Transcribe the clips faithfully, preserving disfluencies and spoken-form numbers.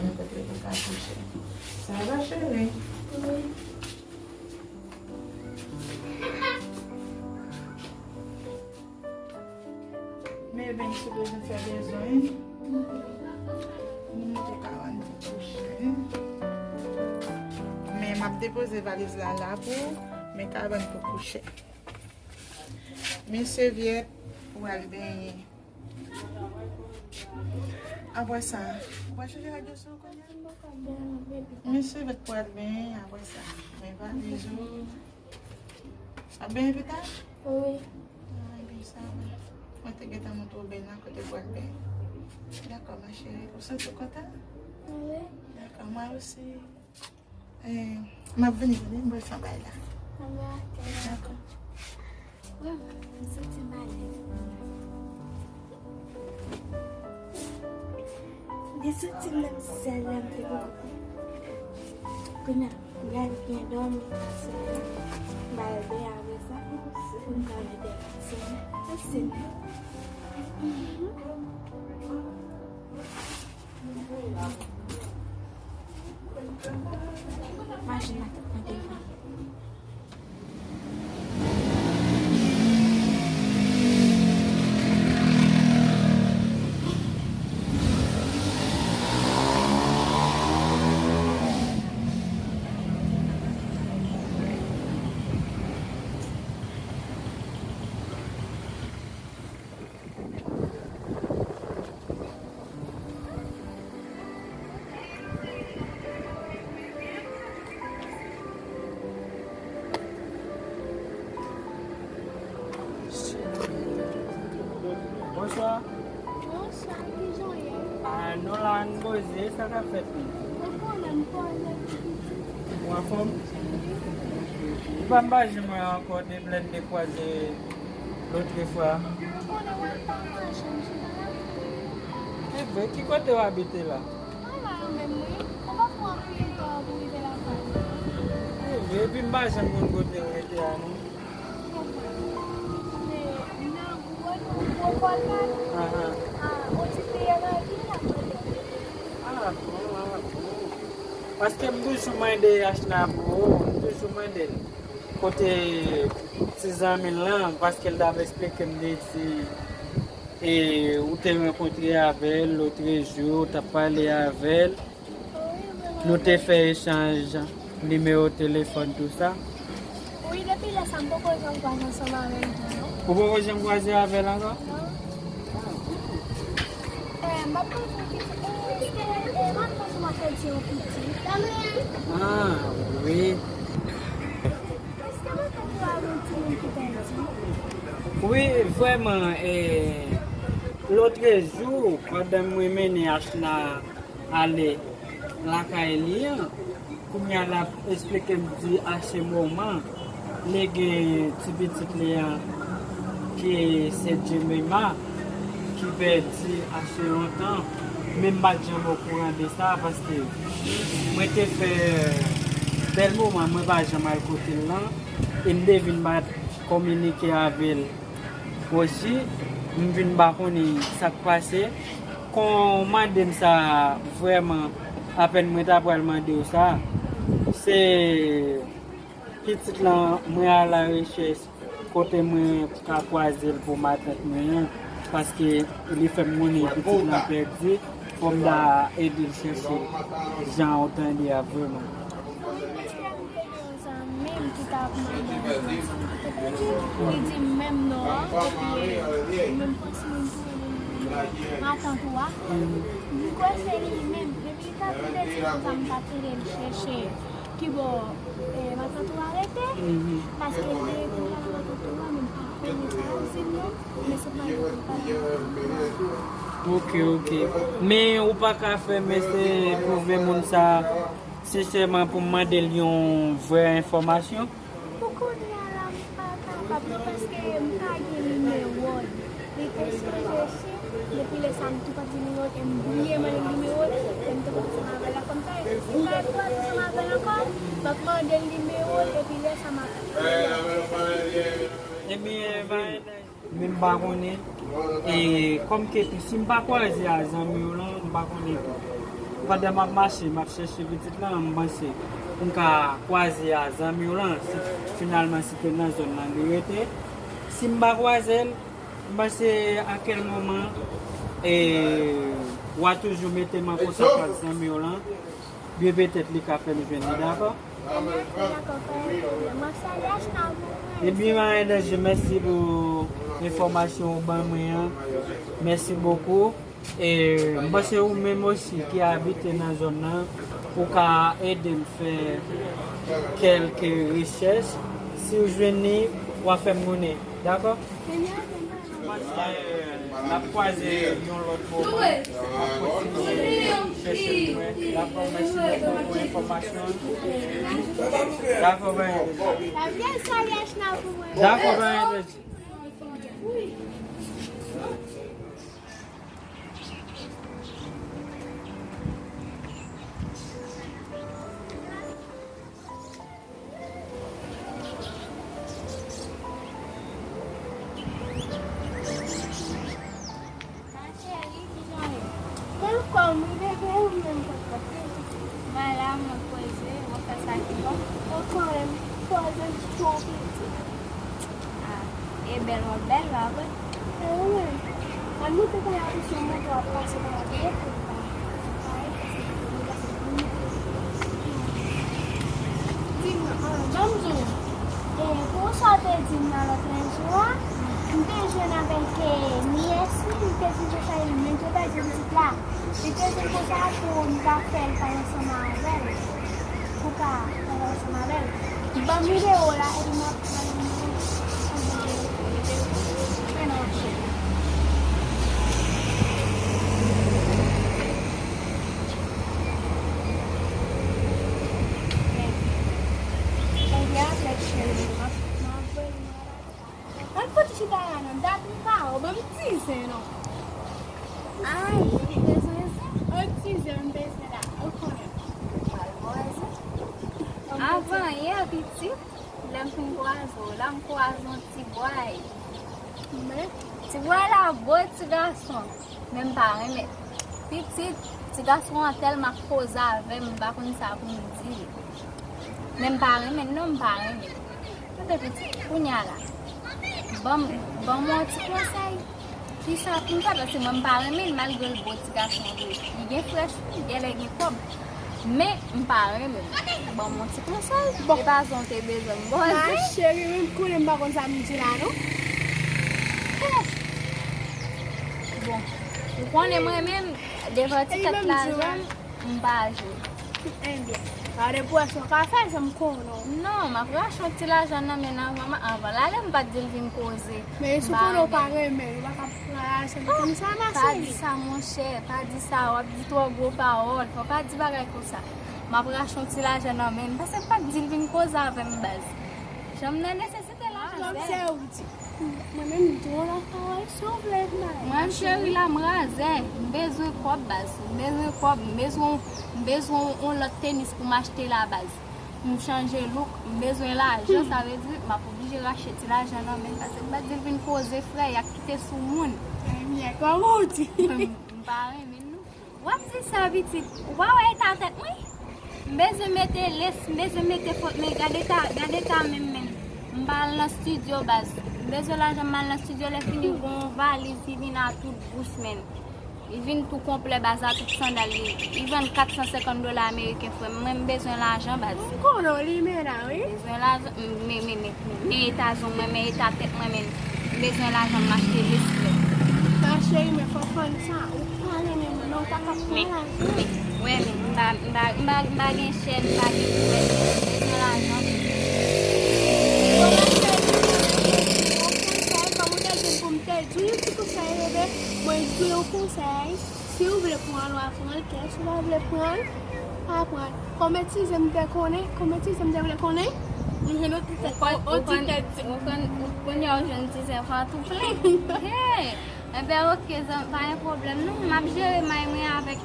Kote pou ka kouche. Sa va, cheri? Wi. Men ben, si bezwen fè bezwen. Nou te ka rann pou kouche. Men m ap depoze valiz la la pou ou. Men kabann pou kouche. Men sèvyèt pou al benyen. Apre sa, ou pa chanje radyo sou kounye a? Men sèvyèt pou al benyen, apre sa. Men valiz ou. Ap benyen pita? Wi. Ah, ben, sa va. Mwen te gentan montre w ben nan kote pou al benyen. Dakò, ma chérie. Ou santi w kontan? Wi. Dakò, mwen osi. Eh, m ap vini, vini, m pral fè yon bagay la. Dakò. Dakò. Wi, m santi m alèz. Li soti menm sèl lè m te gen. Kounye a, m pral byen dòmi, m pral byen apre sa, pou m ka mete laksyon. Mèsi. Machin nan t ap mete fè. Bonswa. Bonswa, kijan w ye? Ah, nou la, n poze, sa k ap fèt menm? Mwen konnen, m poze pou pitit. Ou anfòm? Wi. Ou pa m pa janm wè ankò, depi lè n te kwaze lòt fwa. Mwen konnen, mwen pa mache, m chita la. E vre, ki kote w abite la? Mwen la menm, wi. Ou pa pran anpil tan pou rive lakay ou. E vre, epi m pa janm konn kote w rete a, non. Men nan gwo, gwo pòl la, ah, ah, ah, yon ti piyè nan vin la, mwen. Ah, bon, ah, bon. Paske m toujou mande H la pou ou, m toujou mande l kote ti zanmi l lan, paske l t ap esplike m de di, e, ou te rankontre avè l lotrejou, ou t ap pale avè l. Nou te fè echanj nimewo telefòn, tou sa. Wi, depi lè sa, m poko janm kwaze ansanm avè l tou, non. Ou poko janm kwaze avè l ankò? Non. Eh, m ap poze yon kesyon. Eh, èske, eh, matant ou ap fè ti yon pitit? Ah, wi. Èske matant ou a yon timoun ki pèdi? Wi, vrèman, eh, lòtrejou, pandan mwen mennen H la ale lakay li an, kounye a l ap esplike m di a se moman li gen ti pitit li an ki se Jemima ki pèdi ase lontan, men m pa t janm okouran de sa paske mwen te fè bèl moman mwen pa janm al kote l lan e m te vin pa t kominike avè l. Osi, m vin pa konnen sa k pase. Kon w mande m sa a, vrèman, apèn mwen ta pral mande w sa. Se pitit lan, mwen alarechèch kote mwen ka kwaze l pou matant mwen an, paske li fè m konnen pitit lan pèdi, fò m ta ede l chèche l jan w tande a vrèman. Zanmi m ki t ap mande m pou sa ki te pèdi, li di m menm non an, epi menm pwòch moun tou, li di matant ou a. M kwè se li menm, depi li t ap vin pèdi konsa, m t ap ede l chèche kibò, eh, matant ou a rete, paske li di pou l pale matant ou a, men m pa konnen sa l ap di m non, men se pa li pou l pale matant ou a. Ok, ok. Men ou pa ka fè m eseye twouve moun sa a? Sensèman, pou m mande l yon vrè enfòmasyon. Pou kounye a la, m pa kapab non, paske m pa gen nimewo l. Li te chanje chif, depi lè sa a m tou pa t gen nimewo l, e m bliye mande l nimewo l, e m tou pa t ansanm avè l la. Kòmsa, si m pa t ansanm avè l ankò, m ap mande l nimewo l, epi lè sa a m ap. Ebyen, men m pa konnen. E kòm ke tou, si m pa kwaze a zanmi w lan, m pa konnen tou. M Pandan m ap mache, m ap chèche pitit lan, m panse pou m ka kwaze a zanmi w lan, si finalman si te nan zòn nan li rete. Si m pa kwaze l, m panse a kèl moman, e, w a toujou mete m an kontak ak zanmi w lan. Byen petèt li ka fè m jwenn li, dakò? Dakò, dakò, pa gen pwoblèm. M ap salye Achna pou mwen. Ebyen, pa gen danje, mèsi pou enfòmasyon ou ban mwen an. Mèsi bokou. E m panse ou menm osi ki abite nan zòn nan, ou ka ede m fè kèlke rechèch. Si w jwenn li, w a fè m konnen. Dakò? M panse n ap kwaze yon lòt moman. N ap kontinye chèche pou mwen. Dakò, mèsi bokou pou enfòmasyon an. Dakò, pa gen danje. Dakò, pa gen danje. Ma cheri, kijan w ye? Mwen anfòm wi, bebe, ou menm kòman w ye? Mwen la, mwen poze, ou fè sa ki bon? Ou konnen m poze m twò piti. Ah, e bèl w ap bèl, pa vre? E ou menm? Ann moute pa la, pou se moto ap pase pa la, pou yo konn pa. Di m, ah, ban m di w. E, pou sa w te di m nan lòt jou a, m te jwenn avèk, e, niyès li, m te di m te fè l, men m te pèdi pitit la. Li te di m konsa pou m ka fè l pale ansanm avè l. Pou ka fè l ansanm avè l. Ban m nimewo w la, epi m ap, m ap, m ap, men non, cheri. Ebyen, apre, cheri, m ap, m ap voye nimewo w la. Al kote chita la non, dat m pa wè w, ban m ti zen non. Ay, ou bezwen zen? Yon ti zen m bezwen la, ou konnen. Al voye zen. Avan yè, pitit, lè m fin kwaze w la, m kwaze yon ti bway. Men? Ti bway la bo ti gason. Men m pa renmen. Pitit, ti gason an tèlman ap koze avè m, m pa konn sa pou m di li. Men m pa renmen l non, m pa renmen l. Tande pitit, kounye a la. Ban m, ban m yon ti konsèy. Kisa pou m fè? Paske mwen m pa renmen l, malgre l bo ti gason vre. Li gen frèch wi, genlè gen kòb. Men, m pa renmen l. Ban m yon ti konsèy. Bon. E pa sa w te bezwen m poze. Ma cheri, wi, m konnen m pa konn sa m di la, non. Bon, ou konnen mwen menm, devan ti tèt lajan, m pa jwe. Ebyen, gade pou wè sa w ka fè, jan m konnen w. Non, m ap rache yon ti lajan nan men l avan, avan l ale, m pa t di l vin koze. Men si w konnen w pa renmen l, ou pa ka pran lajan nan men l konsa, ma cheri. Pa di sa, monchè, pa di sa, w ap di twò gwo pawòl, fò w pa di bagay konsa. M ap rache yon ti lajan nan men l, paske m pa t di l vin koze avè m baz. Jan m nan nesesite lajan, sè. Mwen menm, m twò la pawòl, si w vle, m ale. Mwen, cheri, la, m razè. M bezwen kòb baz. M bezwen kòb. M bezwen, m bezwen yon lòt tenis pou m achte la baz. Pou m chanje look, m bezwen lajan, sa vle di m ap oblije rache ti lajan nan men l, paske m pa t di l vin koze frè, y ap kite sou moun. Ebyen, kòman w di? M pa renmen l non. W ap di sa, pitit. Ou pa wè eta tèt mwen? M bezwen mete lès, m bezwen mete fòt, men gade eta, gade eta men m menm. M pa al nan estidyo baz. M bezwen lajan, m al nan estidyo, lè fini gon valiz ki vin a tout bous menm. Li vin tou konplè baz, a tout sandal li. Li vann kat san senkant dola ameriken frè m. Mwen m bezwen lajan baz. M konnen w limena wi. Bezwen lajan, men, men, men, men, men eta zo mwen, men eta tèt mwen menm. M bezwen lajan, m achte lès frè. Ma cheri, men fò w konn sa, ou pa renmen moun non, ou pa ka pran lajan. Men, men, wè, men, m pa, m pa, m pa, m pa gen chèn, m pa gen jwèt, m bezwen lajan. Bon, ma cheri, yon konsèy, kòm ou te di m pou m te di w yon ti konsèy, bebe, mwen di w yon konsèy. Si w vle pran l, w a pran l kèch, si w pa vle pran l, pa pran l. Kòm ti zen m te konnen, kòm ti zen m te vle konnen, m jwenn yon ti tèt, yon ti tèt. Ou konn, ou konn, kounye a w jwenn ti zen pantoufle. Hey! Enben, oke, zanmi, pa gen pwoblèm, non. M ap jere may mwen avèk,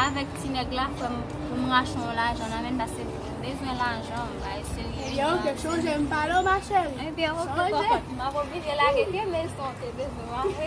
avèk ti nèg la, frè m, pou m rache yon lajan nan men l, paske m bezwen lajan, bagay serye. Ebyen, oke, chonje m pale w, ma cheri. Ebyen, oke, kòkòt, m ap oblije lage, kenbe sa w te bezwen m, apre.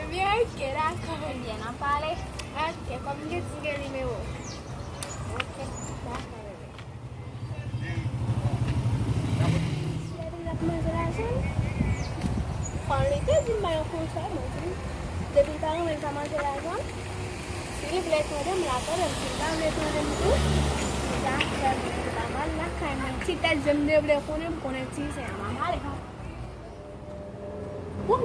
Ebyen, oke, dakò. Ebyen, n a pale. Ok, kòm m gen ti gen nimewo. Ok, dakò, bebe. Lè l ap manje lajan, kòm li te di m ba yon konsèy, mwen di, depi l pa renmen l pa manje lajan, si li vle tande m, l a tande m. Si l pa vle tande m tou, li ka fè m, li pa mal lakay mwen. Ti tèt je m te vle konnen, m konnen ti se a m ap ale. Bon,